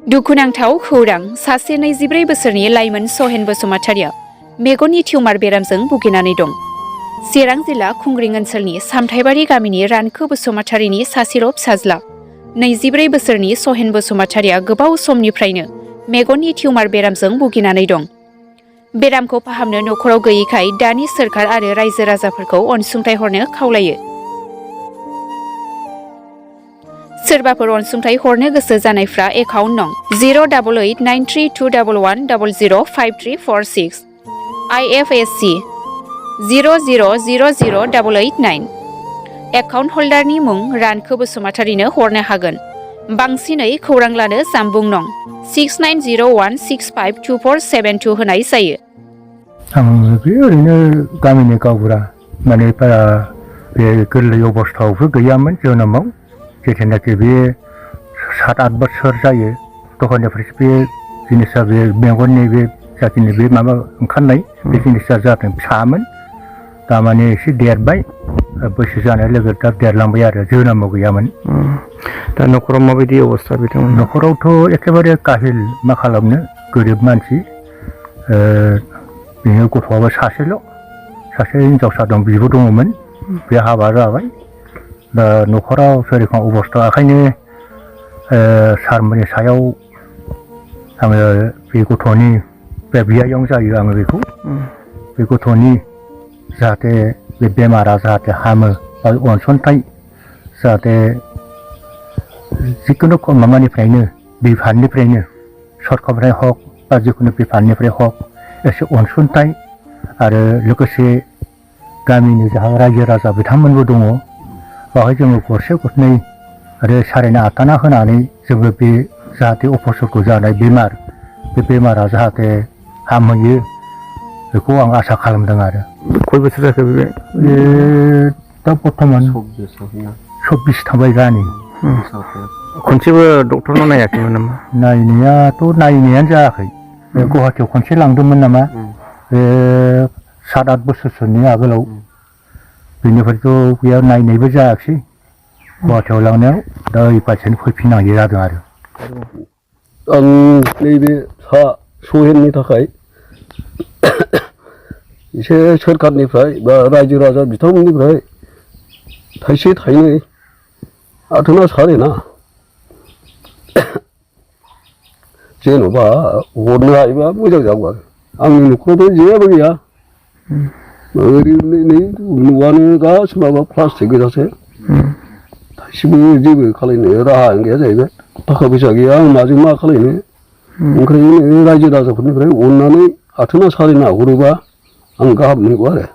दुखुनांथाव खौरां सासे 24 बोसोरनि लाइमोन सहेन बसुमतारिया मेगननि टिउमार बेरामजों भुगिनानै दं। चिरां जिल्ला खुंग्रिं ओनसोलनि सामथाइबारि गामिनि रानखो बसुमतारिनि सासेल' फिसाज्ला 24 बोसोरनि सहेन बसुमतारिया गोबाव समनिफ्रायनो मेगननि टिउमार बेरामजों भुगिनानै दं। बेरामखौ फाहामनो नखराव गैयैखाय दानि सोरखार आरो रायजो राजाफोरखौ अनसुंथाइ हरनो खावलायो। सोरबाफोर अनसुंथाइ हरनो गोसो जानायफ्रा एकाउन्ट नं 0889321005346 IFSC 0000889 एकाउन्ट हल्डारनि मुं रानखो बसुमतारिनो हरनो हागोन। बांसिनै खौरां लानो जानबुं नं 6901652472 होनाय जायो। आं बे ओरैनो गामिनि गावबुरा माने बारा बे गोरलै अबस्थायावबो गैयामोन जोनोमाव जेथेनाखि बे 7-8 बोसोर जायो दखाननिफ्रायसो बे जिनिसा बे मेगननि बे जाखिनि बे माबा ओंखारनाय बे जिनिसा जादों फिसामोन दा माने एसे देरबाय बैसो जानाय लोगो दा देरलांबाय आरो जोनोमाव गैयामोन। दा न'खराव माबायदि अबस्था बिथांमोन? न'खरावथ' एखेबारे काहिल मा खालामनो गोरिब मानसि बेनि गथ'आबो सासेल' सासे हिनजावसा दं बिब' दङमोन बे हाबा जाबाय। दा न'खराव सोरखार अबस्था ओंखायनो सारमोननि सायाव आङो बे गथ'नि बे बियायं जायो आङो बेखौ बे गथ'नि जाहाथे बे बेमारा जाहाथे हामो बा अनसुंथाइ जाहाथे जिखुनु माबानिफ्रायनो बिफाननिफ्रायनो सरकारनिफ्राय हक बा जिखुनु बिफाननिफ्राय हक एसे अनसुंथाइ आरो लोगोसे गामिनि जाहा रायजो राजा बिथांमोनबो दङ बावहाय जोङो गरसे गरनै आरो 8.5 आना होनानै जोङो बे जाहाथे अपसरखौ जानाय बेमार बे बेमारा जाहाथे हामहैयो बेखौ आं आसा खालामदों आरो। खय बोसोर जाखो बे? दा बर्थमान 24 थांबाय जानि। खनसेबो डक्टरनाव नायाखैमोन नामा? नायनायाथ' नायनायानो जायाखै गुवाहाटियाव खनसे लांदोंमोन नामा बे 7-8 बोसोरसोनि आगोलाव बेनिफ्रायथ' बेयाव नायनायबो जायाखै गुवाहाटियाव लांनायाव दा एबारसो फैफिननांगौ जादों आरो। आं नैबे सहेननि थाखाय एसे सोरखारनिफ्राय बा रायजो राजा बिथांमोननिफ्राय थाइसे थाइनै आथोना सारेना जेन'बा हरनो हायोबा मोजां जागौ आरो। आंनि न'खरावथ' जेबो गैया ओरैनो नै न'आनो गासिबो माबा प्लास्टिक गोजासो थाइसेबो जेबो खालायनो राहायानो गैया जाहैबाय थाखा फैसा गैया आं माजों मा खालायनो ओंखायनो रायजो राजाफोरनिफ्राय अननानै आथोना सारेना हरोबा आं गाहाम मोनगौ आरो।